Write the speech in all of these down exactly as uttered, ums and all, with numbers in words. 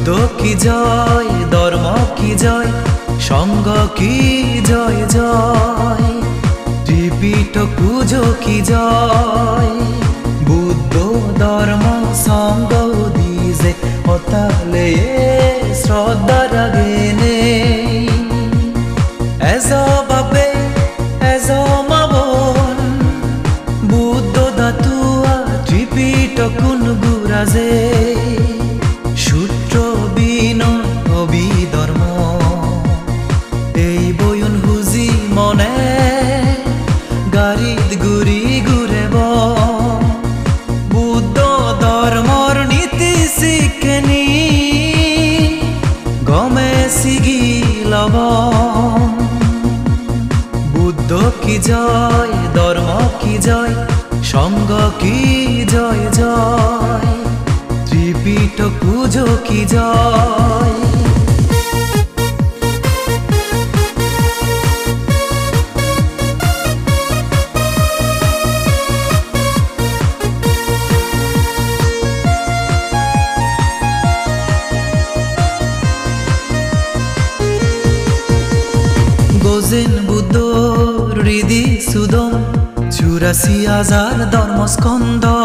Buddho ki joy, dhormo ki joy, songho ki joy joy, Tripitok pujo ki joy. Buddho, dhormo, songho dije hotaleye shraddha ragenei. Ejo bab-bei, ejo ma-bon, Buddho dhatuwa Tripitokkun guraje. Sutro, Binoy, Abhidhormo, ei boiyun huji mone garit guri gurebo. Buddho dhormor niti sikkeni gome sigi lobong. Buddho ki joy, dhormo ki joy, songho ki joy joy, Tripitok pujo ki joy. Gozen Buddhor ridi sudom, churasi hajar dhormoskondho.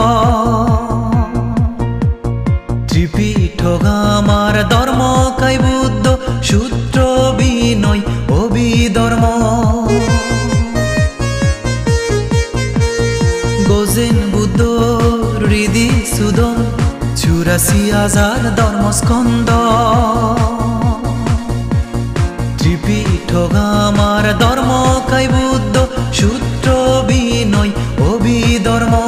Tripitok amar dhormo kai Buddho, Sutro, Binoy, Abhidhormo. Gozen Buddhor ridi sudom, churasi hajar dhormoskondho. Tripitok amar dhormo kai Buddho, Sutro, Binoy, Abhidhormo.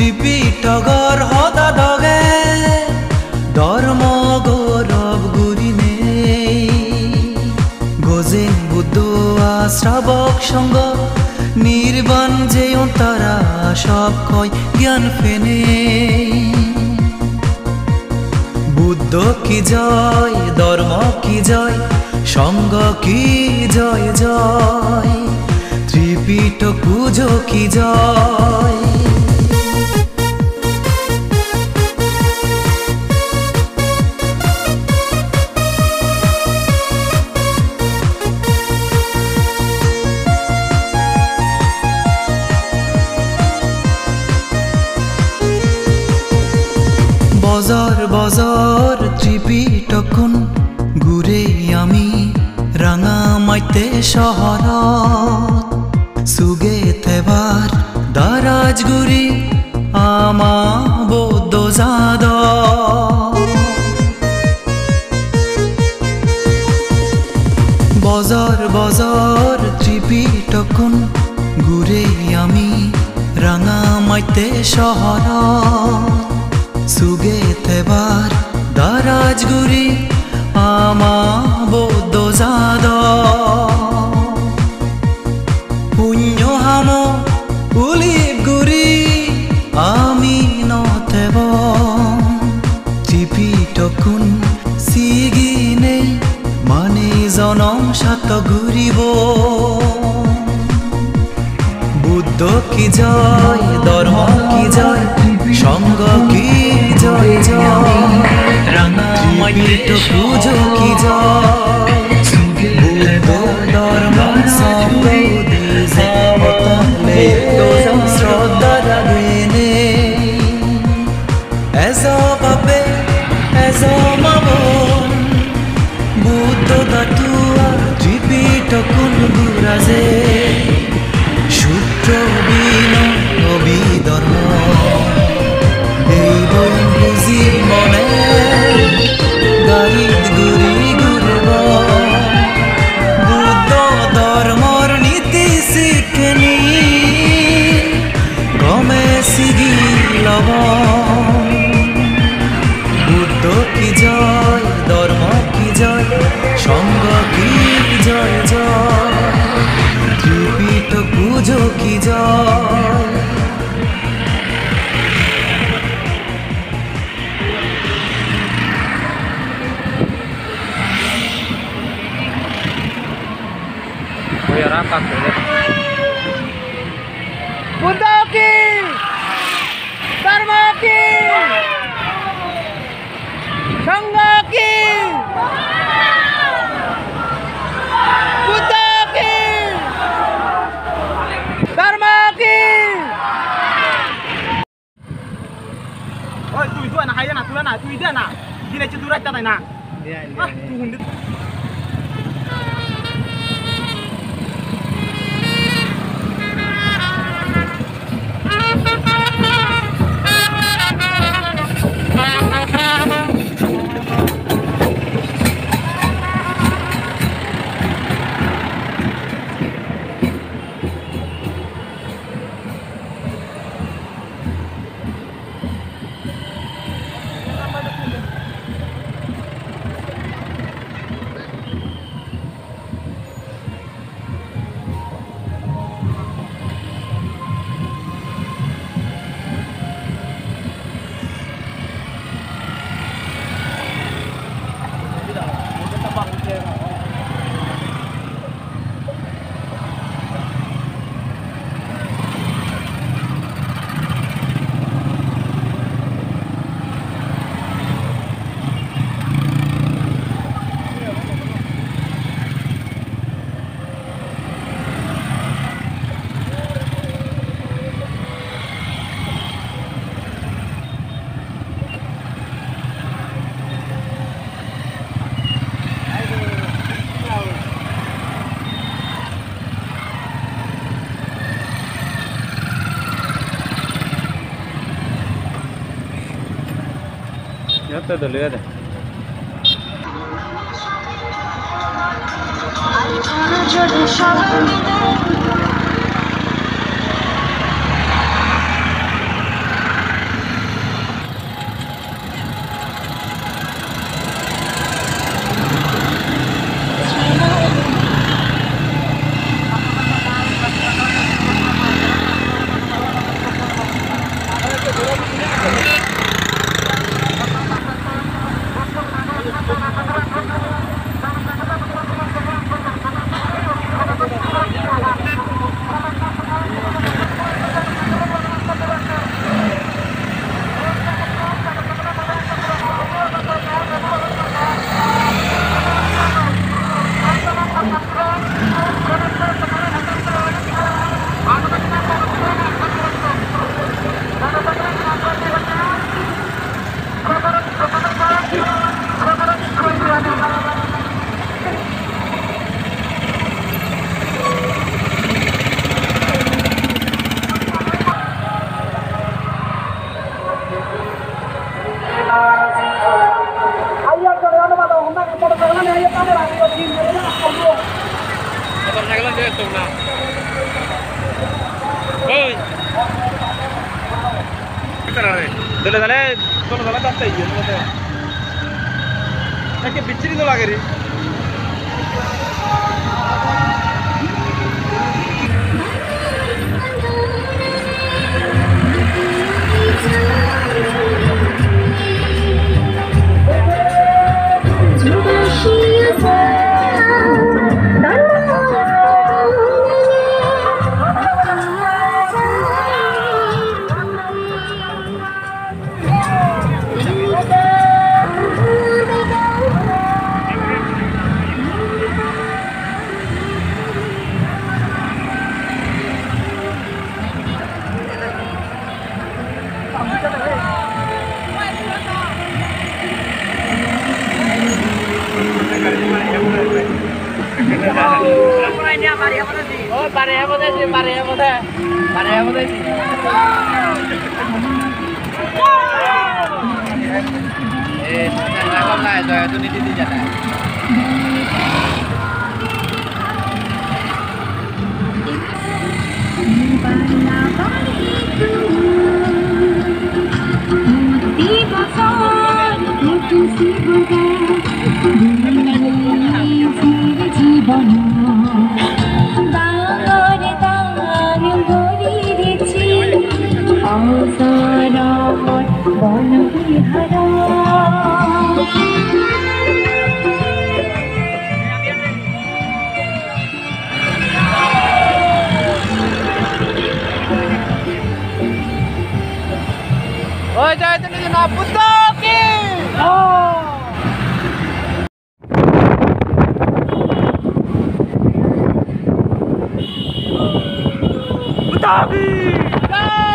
Tripitokor hoda doge dhormo gorob gurinei. Gozen Buddho ar srabok songho nirban jeyon tara sob hoi gyan penei. Buddho ki joy, dhormo ki joy, songho ki joy joy, Tripitok pujo ki joy. Bojor bojor Tripitokkun gurei ami Rangamatte sohorot. Suge thebar daraj guri ama Buddho jadon. Bojor bojor Tripitokkun gurei ami Rangamatte sohorot. Suge thebar daraj guri ama Buddho jadon. Punyo hamo ulip guri ami no thebong. Tripitokkun siginei mane jonom sarthok guribong. Buddho ki joy, dhormo ki joy, songho ki joy joy, Tripitok pujo ki joy. Buddho, dhormo, songho dije hotaleye shraddha ragenei. Ejo bab-bei, ejo ma-bon, Buddho dhatuwa Tripitokkun guraje. Sutro, Binoy, Abhidhormo, ei boiyun huji mone garit guri gurebo. Buddho dhormor niti sikkeni gome sigi lobong. Buddho ki joy, dhormo ki joy, songho ki joy joy, Tripitok pujo ki joy. Buddho ki! Dharma ki! Oi, tui, tui na, haiya na, tui na, tui de na. Gile chi durai ta na. Iya, iya, ah, iya. Tui hunde. Iyot dole age. Motorcycle-an jei ettok na. Oi. Dole dale, dole dale datte iye, dole dale. Ekke bichiri no lage re. Oi, Jai Dini Dina Buddha ki! Buddha ki! Jai!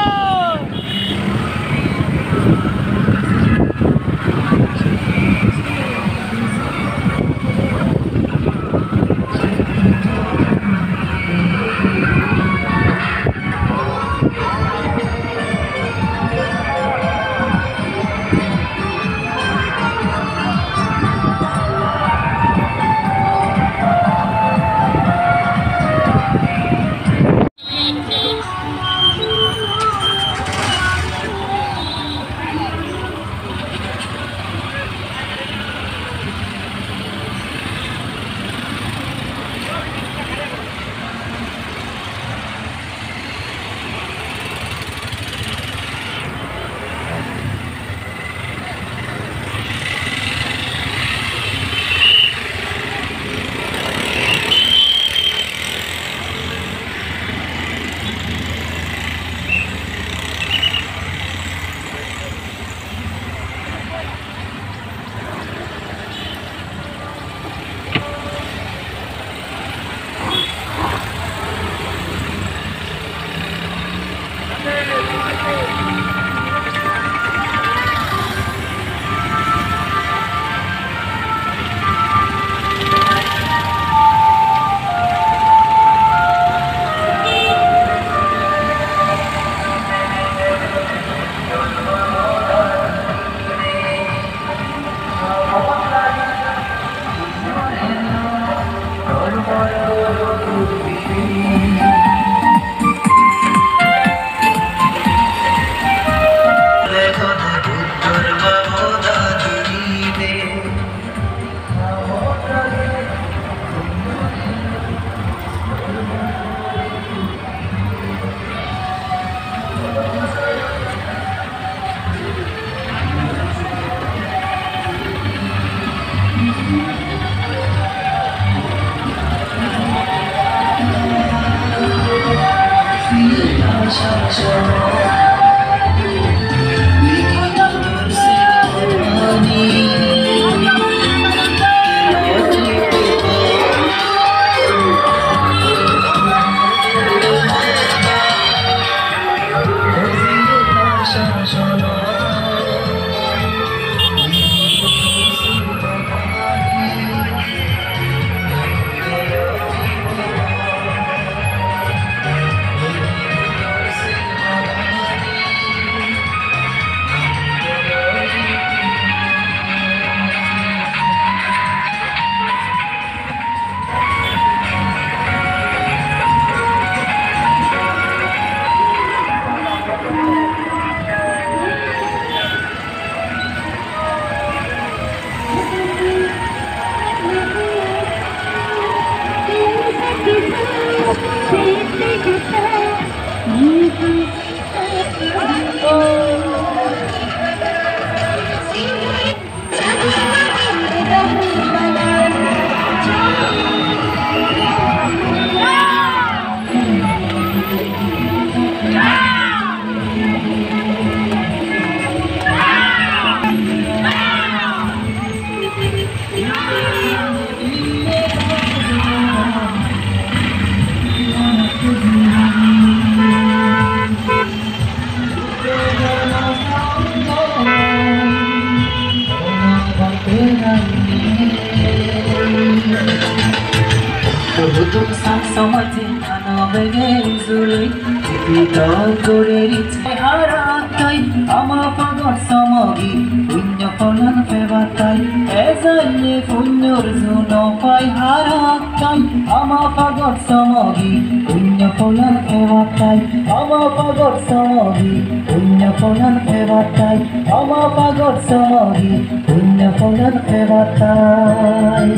Sang somoi te ano bege juli, tiki dol guri rite harattai, ama pagor somogi, punyo pholan pebattai, ejalle punyor juno pai harattai, ama pagor somogi, punyo pholan pebattai, ama pagor somogi, punyo pholan pebattai, ama pagor somogi, punyo pholan pebattai.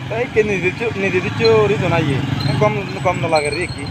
Te ikke nidi diccho, nidi diccho uri dona iye. Gom, gom no lager ri ikke.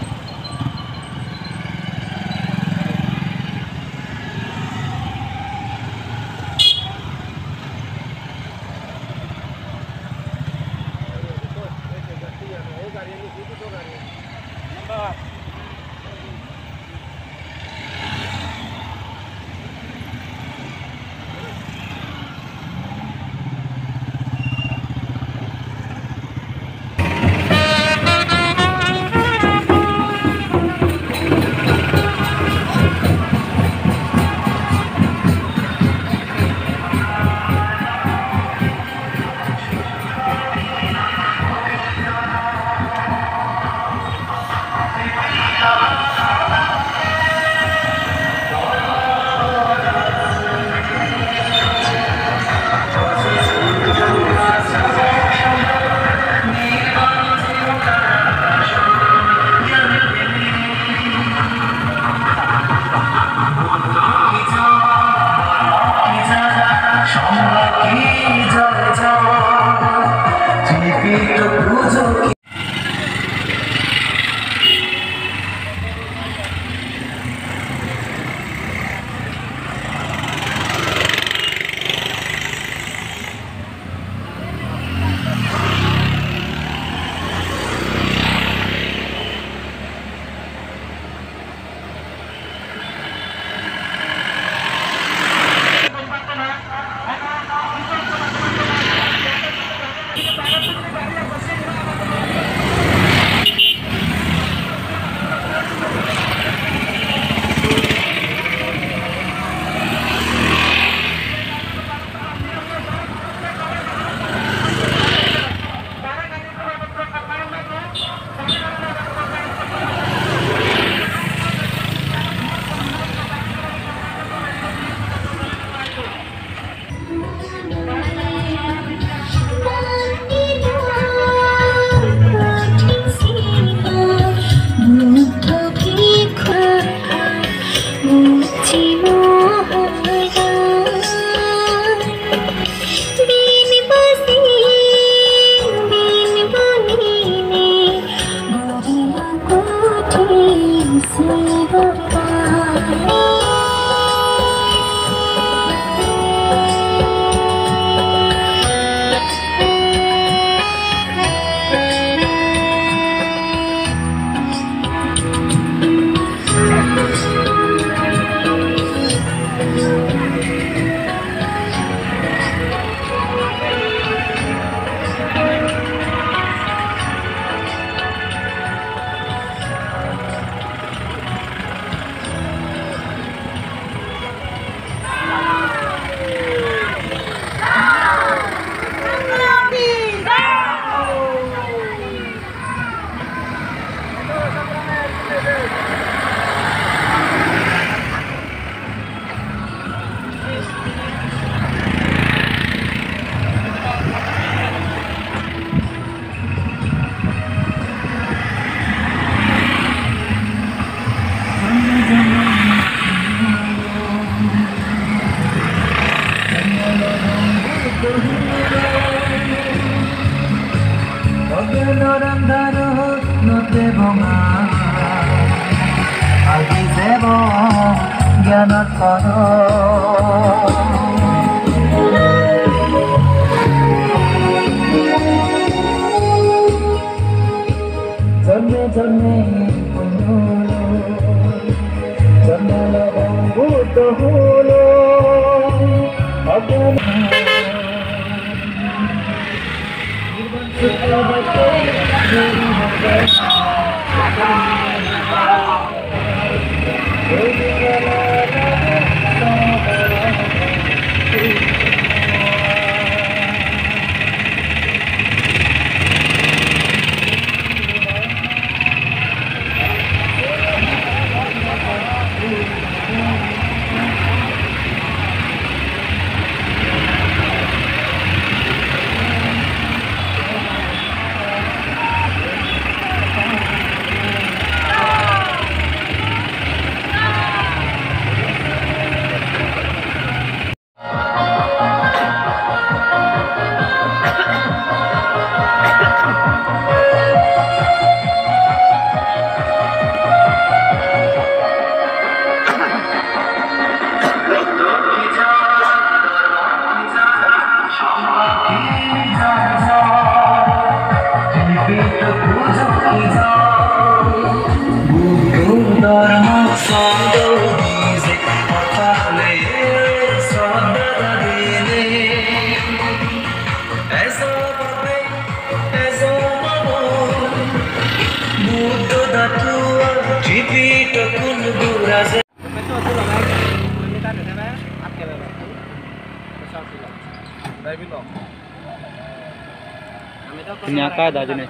Ini apa ada aja nih?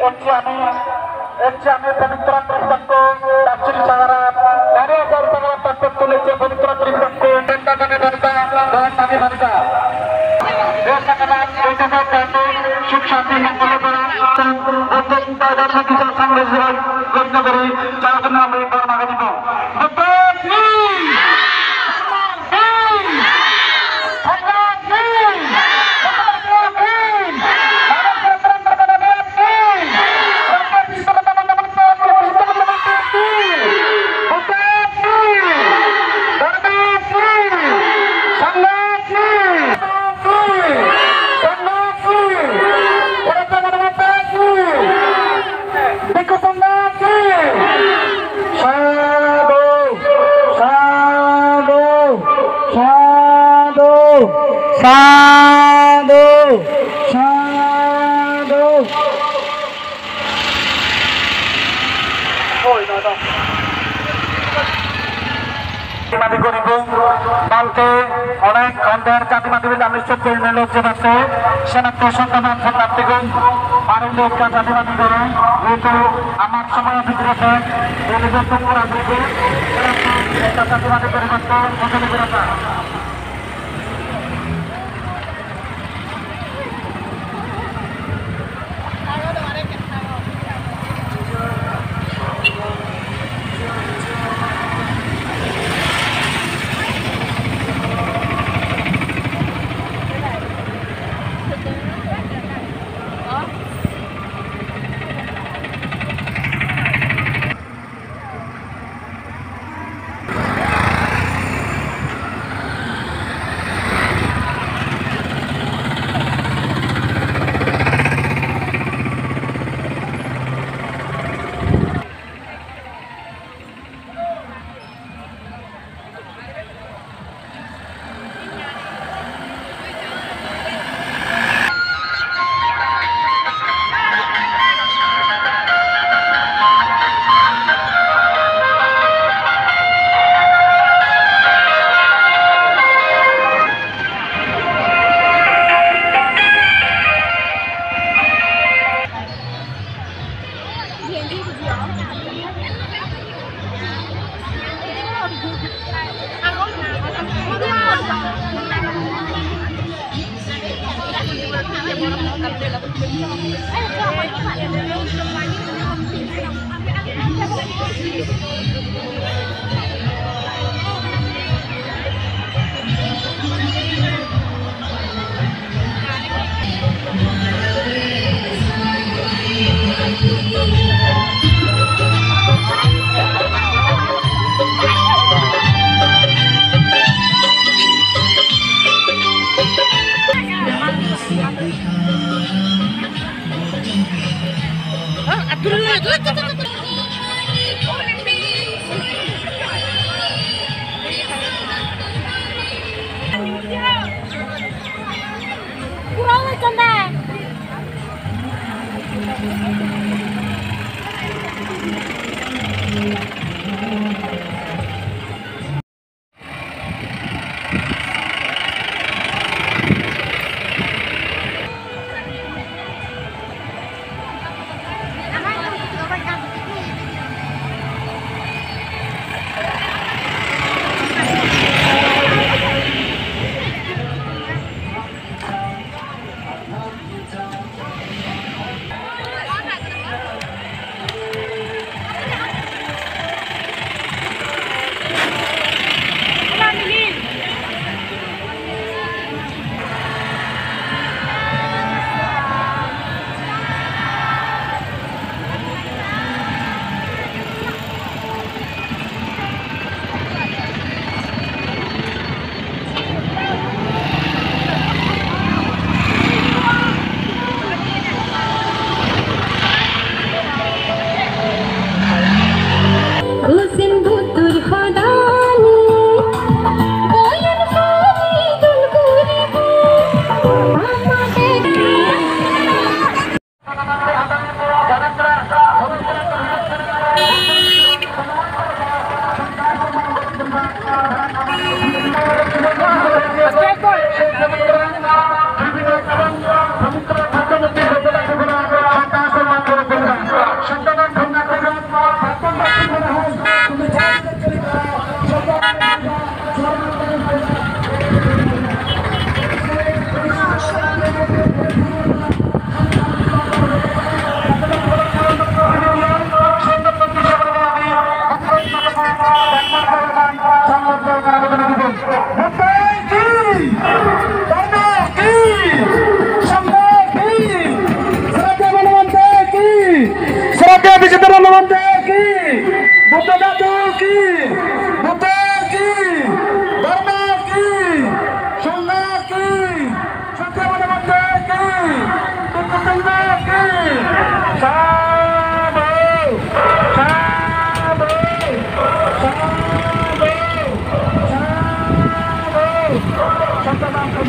Ecche ami, ecche ami Pabitra Triptakko, Dachiri Sagarat, Nari Hajar Sagarat Tattottu lecche Pabitra Triptakko, Bendagani Bharita, Bendagani Bharita. Suk shanti mongol para, Buddho Gita Dharma Gita Sangha Gita Gita Gita, Chaitanyo Amrit Dharma Gita. Buddho ki! Dhormo ki! Sangha ki! Buddho ki! Sadhu, sadhu. Jati mati guribo, bhante, onek honder jati mati bile ami sotto ene lojje patte, senatto sotto man sotto gun, barun ekka jati mati guri, jehetu amar somoy bidire se, ele je tum gura guri, senatto ekka jati mati guri patte, bhante, bhante. Kusim buttur hodani, boyan pani dol guribo, amade. Shraddheyo Vichitrangada Bhante ki, Buddha Dhatu ki, Buddha ki, Dharma ki, Sangha ki, Shraddheyo Bhante ki, Buddha Sangha ki, sadhu, sadhu, sadhu, sadhu.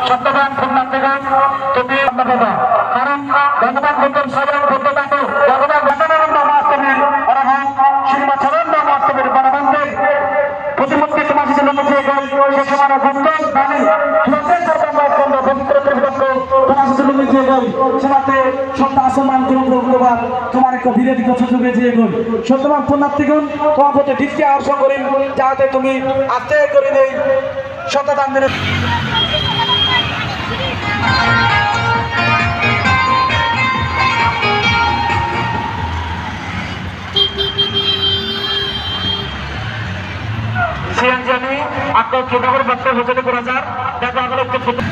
সত্যবান পুণ্যার্থীগণ, তুমি অন্নপ্রভা। কারণ ভগবান বুদ্ধর স্বয়ং বুদ্ধ ঠাকুর, ভগবান ভগবানন্দ মহাষ্টমীর অর্হক শ্রীমৎ চরণ মহাষ্টমীর বনবন্তের প্রতিমূর্তি তোমার সাথে লুমিয়ে গেল, সে সময় বুদ্ধ বাণী, সুরতে সর্বঙ্গ স্কন্ধ পবিত্র ত্রিপিটক তোমার সাথে লুমিয়ে গেল, সেনাতে শ্রদ্ধা সম্মান করে প্রভুপাদ তোমার এক বিরাট কথা চুকে দিয়ে গেল। সত্যবান পুণ্যার্থীগণ, তোমার প্রতি দৃষ্টি আকর্ষণ করি, যাতে তুমি আস্তে করে নেই সততান্ত্রিক। Siyan jani, akko photo gor batte hojoli gora jar, jatte agole ekko photo.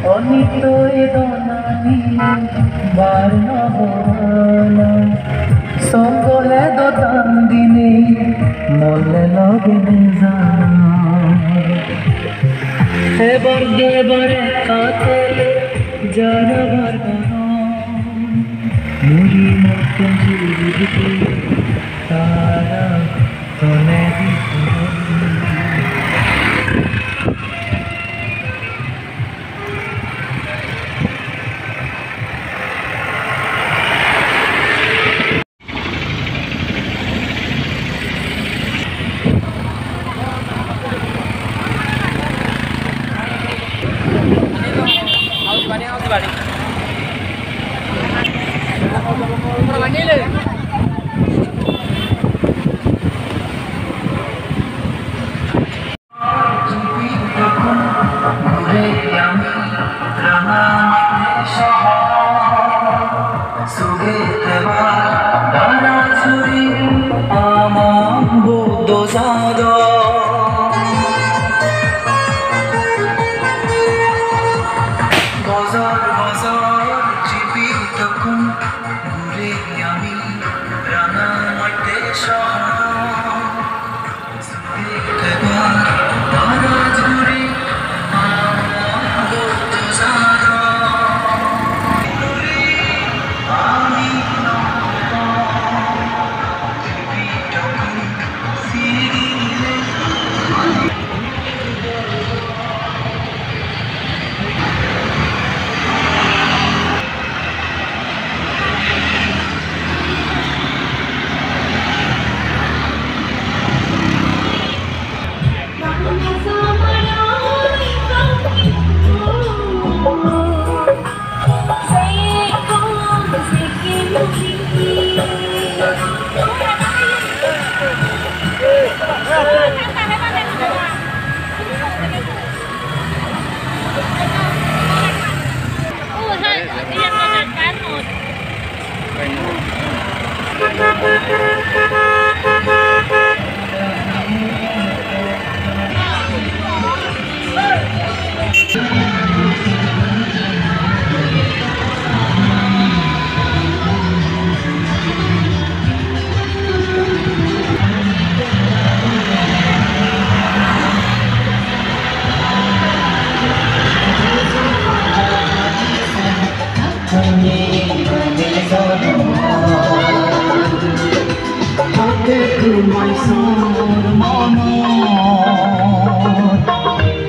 Onito e donani bar no borana, songo he do dan dine, mole loge ne jana. Ebar de ebar ekka tele jana bar gana, muri mottun juri dite tara tole di.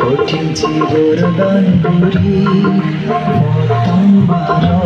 Kothin chibor don guri prothom baro.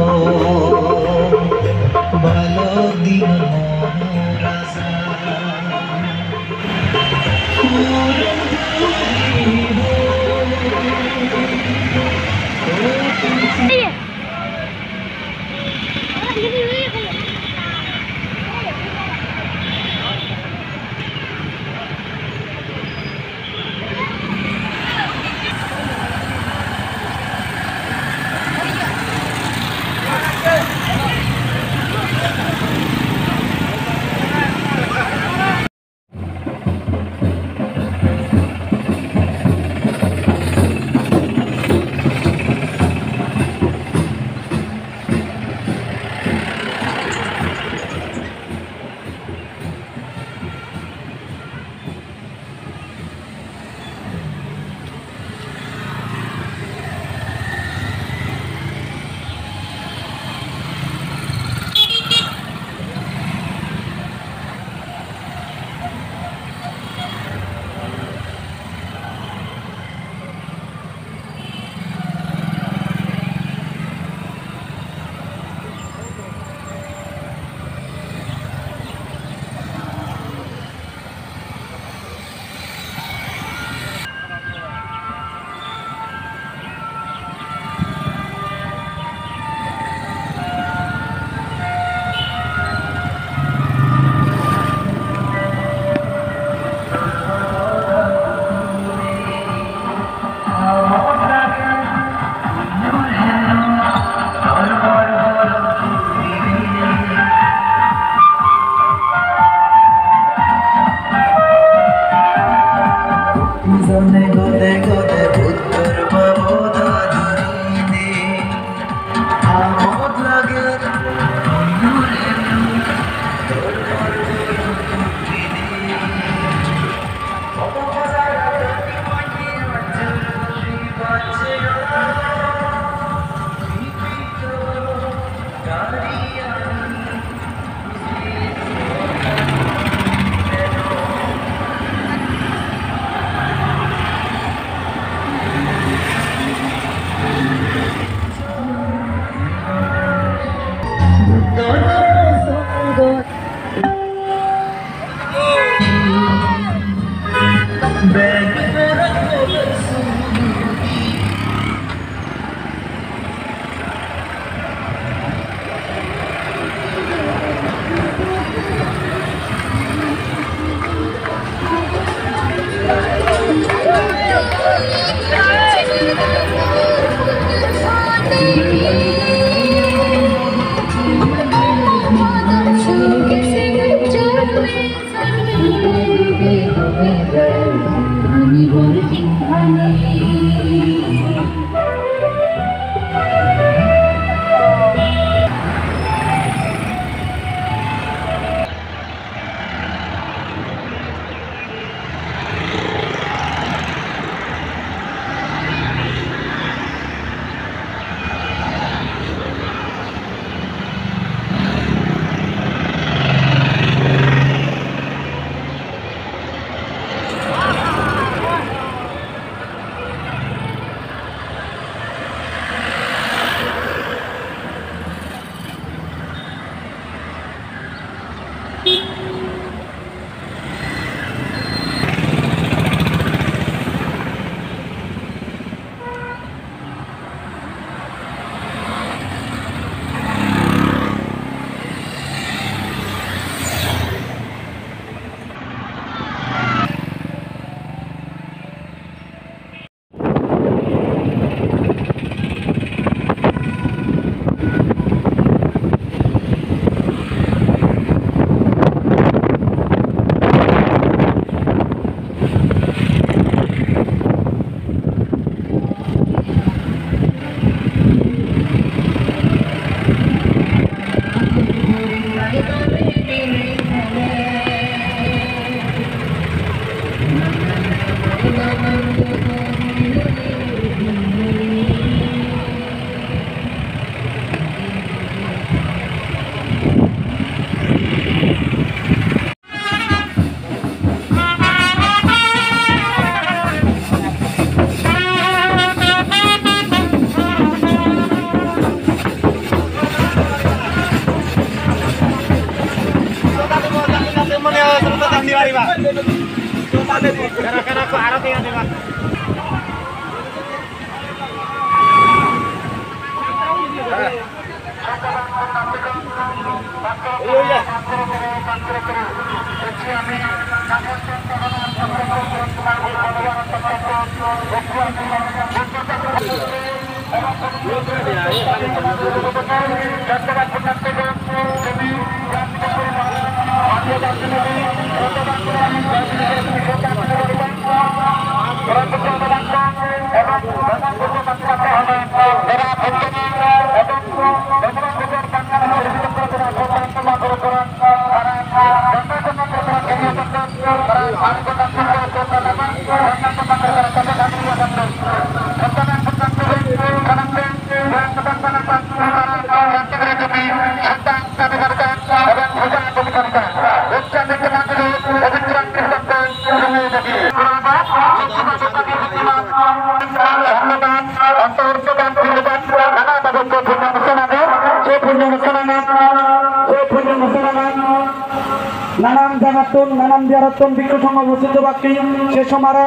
Nanan jagattun, nanan biharottun bhikkhu songho ubosthit obakki, se somare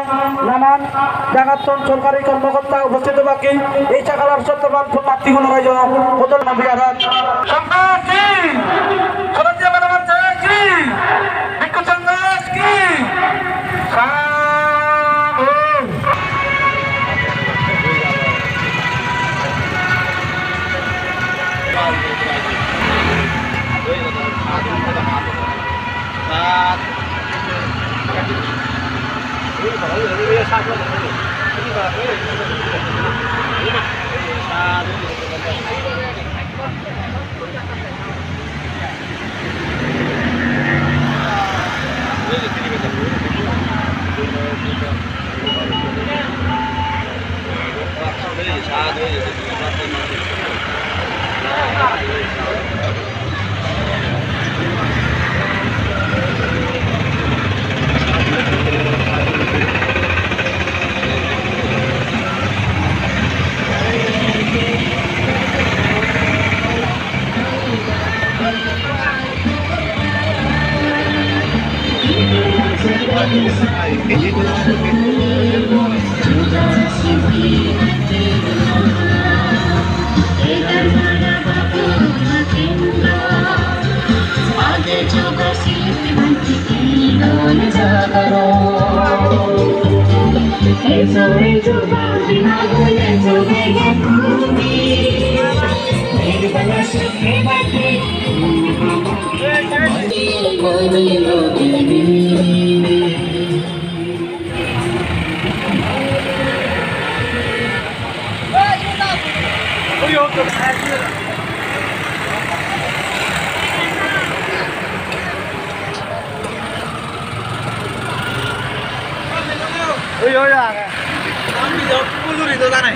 nanan jagattun sorkari kormokorta ubosthit obakki, ei sakalar sottoban punnarthigunore jo hodol biharot. Sangha ki? Sorodia Bhagavan ki? Bhikkhu Sangha ki? Sadhu. Oi, oi, age. Ami jok pujuri do jane.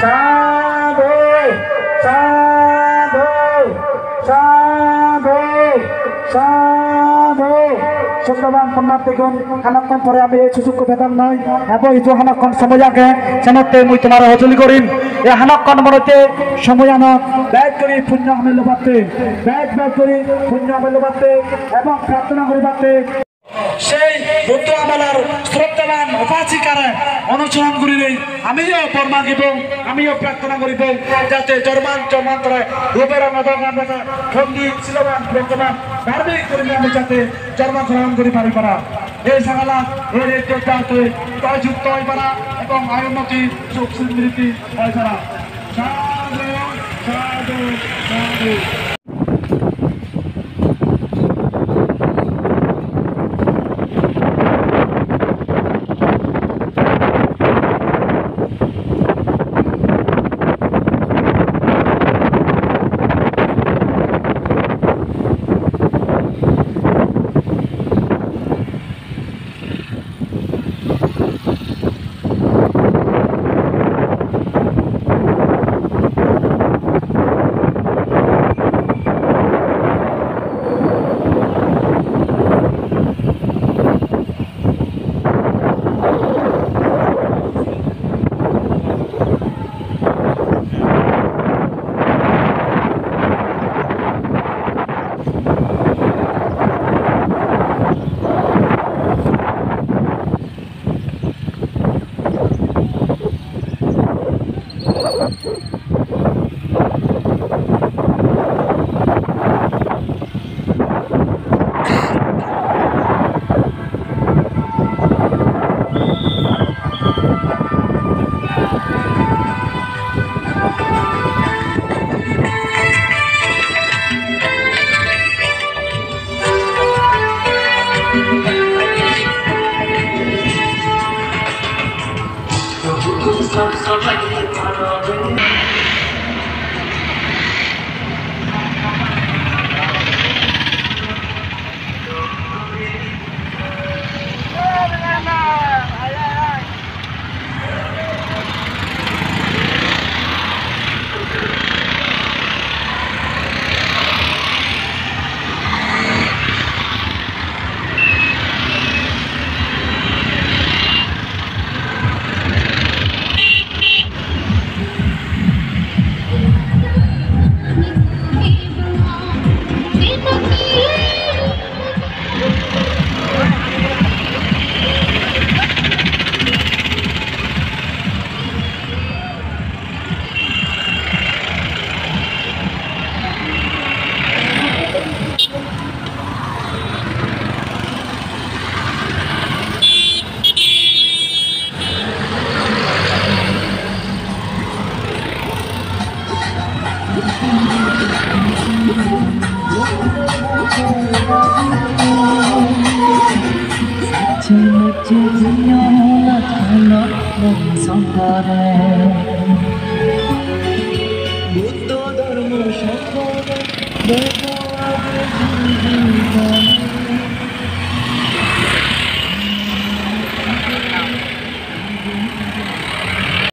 Sadhu, sadhu, sadhu. Soddoban punnartigun, hanokkon pore ami ei sujukko pedong noi, ebo idu hanokkon somoy age, senotte mui tomare hojoli gorim. Ei hanokkon moddhe somoyanot bej guri punyo hamei lobatte, bej bej guri punyo hamei lobatte ebong prarthona guribatte. Sei Buddho amolor sroddhaban upasikattun onusoron gurinei amiyo bor magibong, amiyo prarthona guribong, jate jorman jormantore rupe ranga dogan ranga pondit siloban bhoggoban dharmik gurinei ami jate jormo grohon guri pari para. Ei sagala, ei rejjo jate joyjukto oi para ebong ayu unnoti suk smriti oi para. Sadhu, sadhu, sadhu.